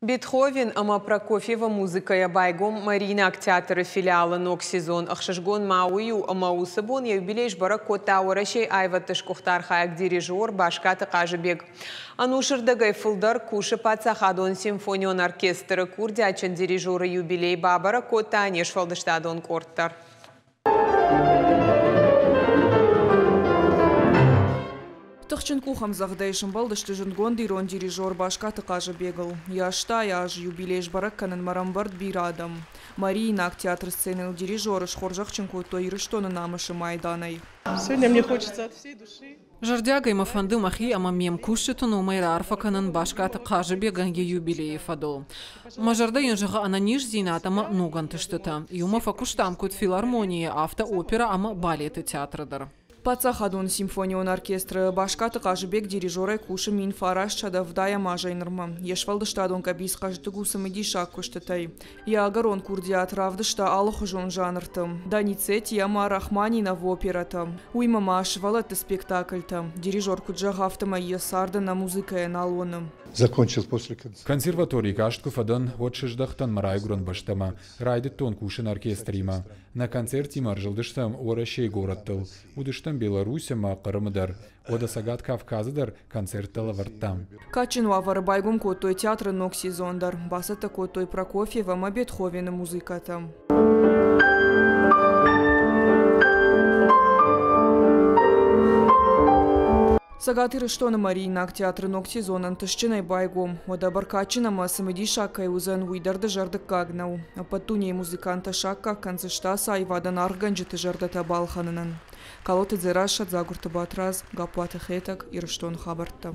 Бетховен ӕмӕ Прокофьевы музыкӕйӕ байгом Мариинаг театры филиалы ног сезон. Ӕхсызгон ма уый у, ӕмӕ уыцы бон йӕ юбилей сбӕрӕг кодта Уӕрӕсейы аивӕдты сгуыхт архайӕг дирижер Баскаты Хъазыбег. Ӕнусырдӕгӕй фылдӕр кусы паддзахадон симфонион оркестры. Курдиатджын дирижеры юбилей бабӕрӕг кодта не сфӕлдыстадон къорд дӕр. Тыхджын къухӕмдзӕгъдӕй сӕмбӕлдысты зындгонд ирон дирижер Баскаты Хъазыбегыл. Йӕ 80 азы юбилей сбӕрӕг кӕнынмӕ ӕрӕмбырд бирӕ адӕм. Мариинаг театры сценӕйыл дирижеры схорзӕхджын кодтой Ирыстоны намысы майданӕй. Сегодня мне хочется от всей души. Зӕрдиагӕй мӕ фӕнды мӕхи ӕмӕ ме мкусджыты номӕй раарфӕ кӕнын Баскаты Хъазыбегӕн йӕ юбилейы фӕдыл. Мӕ зӕрдӕ йын зӕгъы ӕнӕниздзинад ӕмӕ ног ӕнтыстытӕ. Иумӕ фӕкуыстам куыд филармонийы, афтӕ оперӕ ӕмӕ балеты театры дӕр. Паддзахадон симфонион оркестры Баскаты Хъазыбег дирижерӕй кусы 1980 азӕй нырмӕ. Йе сфӕлдыстадон къӕбиц хъӕздыг у цымыдисаг куыстытӕй. Йӕ ӕгӕрон курдиат равдыста алыхуызон жанрты. Доницетти ӕмӕ Рахманиновы оперӕтӕ. Уыимӕ ма сывӕллӕтты спектакльтӕ. Дирижер куыд зӕгъы, афтӕмӕй йӕ царды ӕнӕ музыкӕйӕ нал уыны. Закончил после Консерваторийы каст куы фӕдӕн, уӕд сыздӕхтӕн мӕ райгуырӕн бӕстӕмӕ. Райдыдтон кусын оркестримӕ. Нӕ концертимӕ ӕрзылдыстӕм Уӕрӕсейы горӕттыл. Уыдыстӕм Беларусь ӕмӕ Хъырымы дӕр. Уӕдӕ Цӕгат Кавказы дӕр концерттӕ лӕвӕрдтам. Кадджын уавӕры байгом кодтой театры ног сезон дӕр. Бацӕттӕ кодтой Прокофьев ӕмӕ Бетховены музыкӕтӕ. Цӕгат Ирыстоны Мариинаг театры ног сезон ӕнтыстджынӕй байгом. Уӕдӕ бӕркадджын ӕмӕ цымыдисаг кӕй уыдзӕн, уый дӕр дызӕрдыггаг нӕу. Ӕппӕт дунейы музыканттӕ саккаг кӕндзысты ацы аивадӕн аргъгӕнджыты зӕрдӕтӕ балхӕнынӕн. Калоты Дзерассӕ, Дзагуырты Батрадз, Гаппуаты Хетӕг, Ирыстоны хабӕрттӕ.